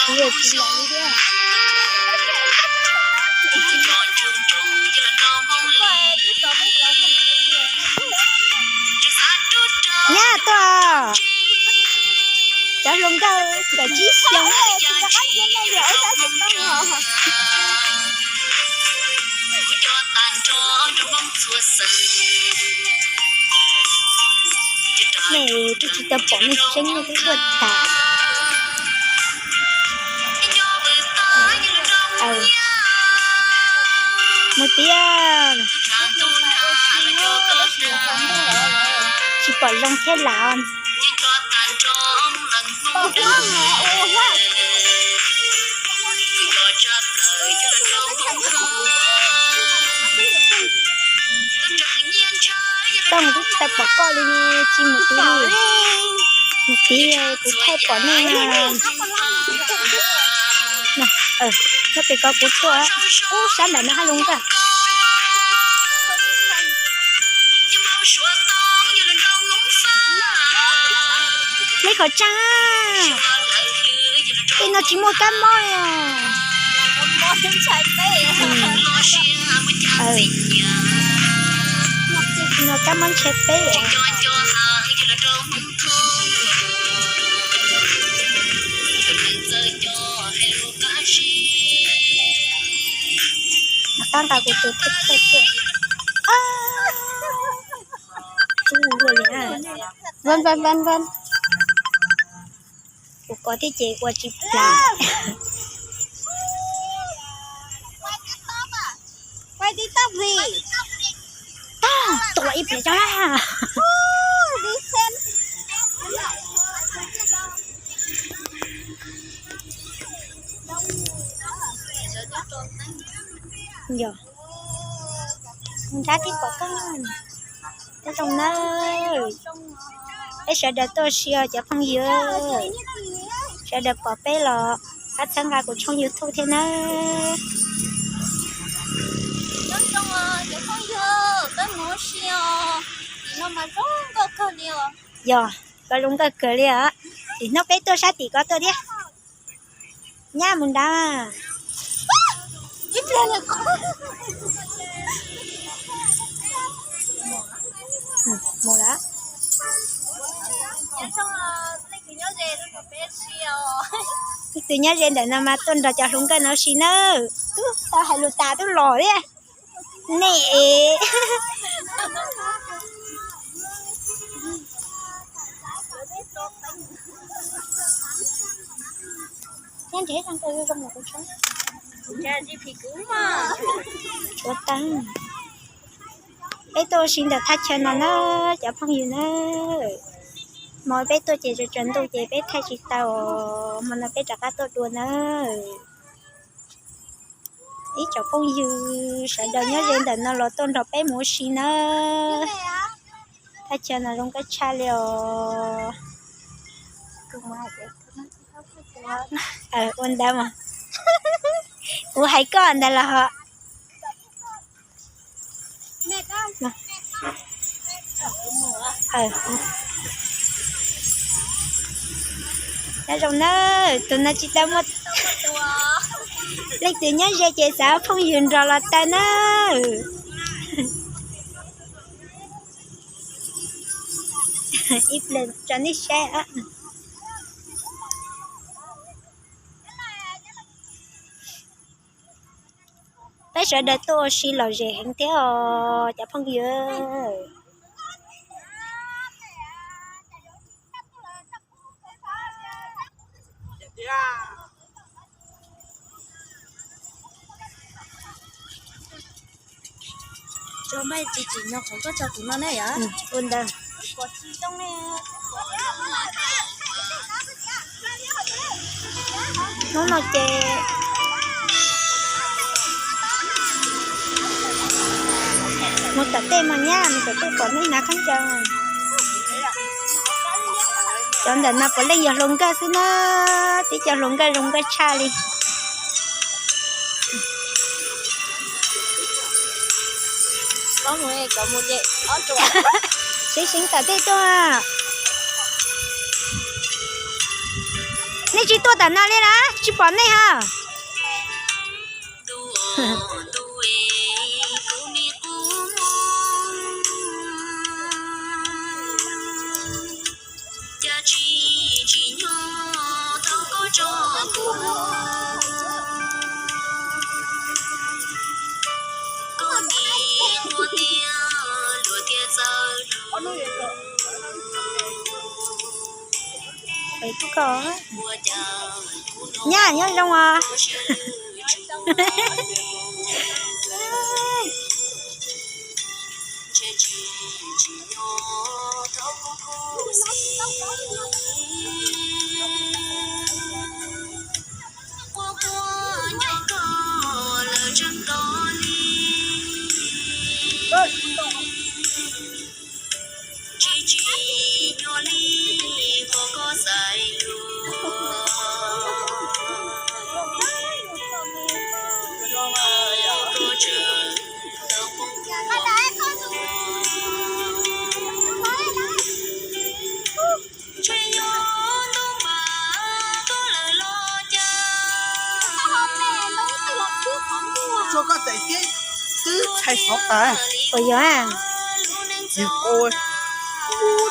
Nyab tuaj, cov hluas nkauj cov tsib xyoos. Nej twb tsis tau pom nej tseeb nej twb tuaj tas. Mus tiag, tsis pom zoo thiab las. Tooj, twb tsis tau pom koj li, tsis mus tid li. Mus tid kuv thaij pom nej. Nyob pem ko kuv tuaj, ub sab nram no hab zoo nkauj. Hle khẩu trang, tej no tsis muaj kab mob li. No kab mob ntshai peb. Qab nqa kuv tus thawj thawj tuaj. Kuv kov thiab ces ua tsis plam. Tag, tua ib pliag tso na. Yog, nrab tib pom koj. Nyob zoo nawb, peb sawv daws tuaj ua si os cov phooj ywg. Sawv daws pom peb los pab txhawb nqa kuv tshooj YouTube thiab nawb. Yog, koj zoo nkauj kawg li os. Tim hnub peb tuaj sab tim ko tuaj thiab. Nyab mus nrad. Mus lawm. Leej twg nyob ze ntawm no mas tuaj nrog cov hluas nkauj no ua si nawb. Tub tau hais lus tas tub los thiab. Nej, nyob nrad zoo zoo los kuv tshuav tag. Peb tuaj ua si ntawm thaj chaw no na, cov phooj ywg na. Hmo peb tuaj ces tsaus tsaus ntuj ces peb thaij tsis tau, hmo no peb rov qab tuaj dua na. Ib tsoom phooj ywg sawv daws nyob ze ntawm no los tuaj nrog peb mus ua si na. Thaj chaw no zoo nkauj tshaj li os. Ua ntawd mas, kuv hais koj ntawd los ho. Nyob zoo nawb, tus no tsis tau muaj, leej twg nyob ze ces xav phooj ywg nrog los tau nawb. Ib pliag tso nej saib. Peb sawv daws tuaj ua si lom zem heev thiab os cov phooj ywg. Tso maj tsis tsim nyog qhov koj tso kuv no ne yom. Ua ntawd. Hnub no ces mus tom tej mas nyab, mus tom tej pom nej hnav khaub ncaws. Cov ntawm no puav leej yog hluas nkauj xwb na, tib co hluas nkauj zoo nkauj tshaj li. Siv siv tom tej tuaj. Tsis tuaj tam no li na, tsis pom nej ha. Nyab, nyob zoo os. Txhob koj tais tib twb txhais xov tas. Ua yog a,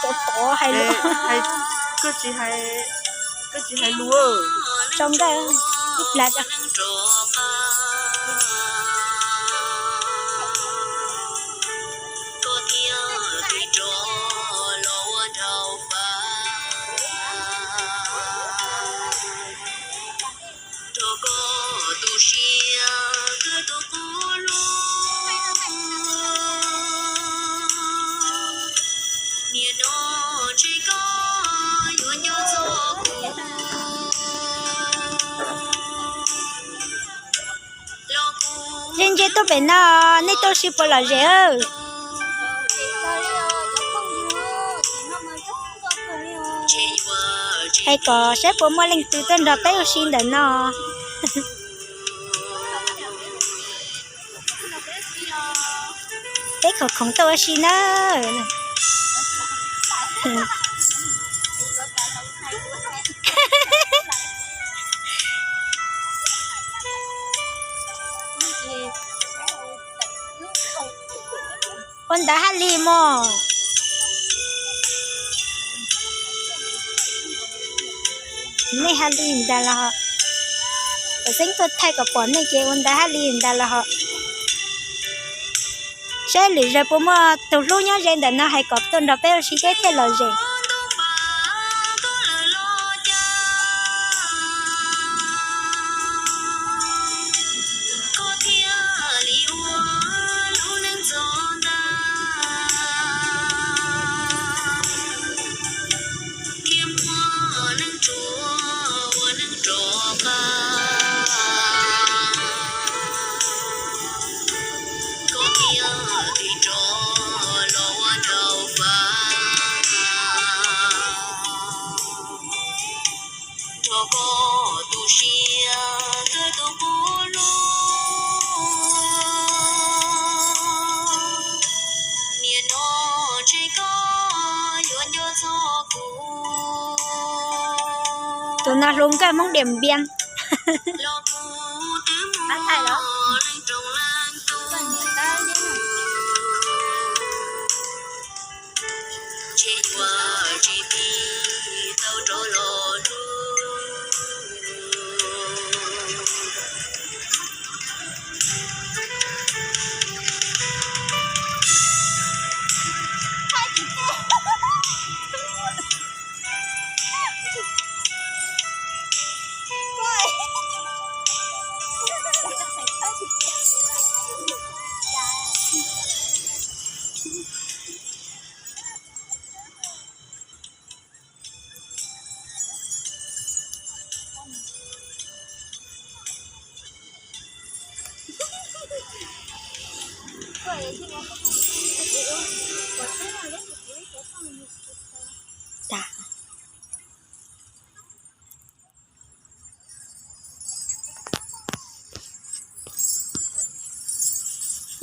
tov tov hais lus, koj tsis hais lus. Tso nkaj ib plag tso. Ntsia ntsia tuaj pem no, nej tuaj ua si puas lom zem? Hais kom saib puas muaj leej twg tuaj nrog peb ua si ntawm no. Peb khoom khoom tuaj ua si na. Ua ntawv haj li mog. Nej haj li ntag los ho. Kuv xeeb tuaj thaij kom pom nej ces ua ntawv haj li ntag los ho. Saib lwm zaus puas muaj tus hlub nyob ze ntawm no hais kom tuaj nrog peb ua si thiab thiaj lom zem. Tus no hlub nkauj Hmoob Diam Npiam.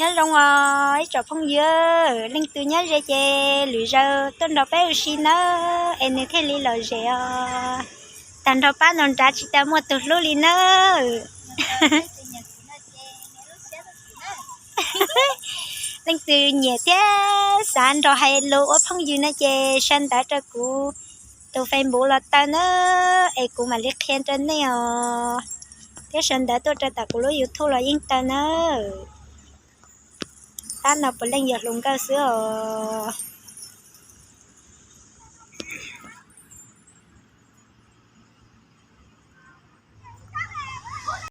Nyob zoo os ib tsoom phooj ywg, leej twg nyob ze ces lwm zaus tuaj nrog peb ua si nawb es nws thiaj li lom zem os. Tag nrho pab nrog nrad tsis tas muaj tus hlub li nawb. Leej twg nyiam thiab xav nrog hais lus ua phooj ywg no ces sau ntawv rau kuv tus Facebook los tau nawb, es kuv mam li qhia rau nej os. Thiab sau ntawv tuaj rau tom kuv lub YouTube los yeej tau nawb. Tab no puav leej yog hluas nkauj xwb os.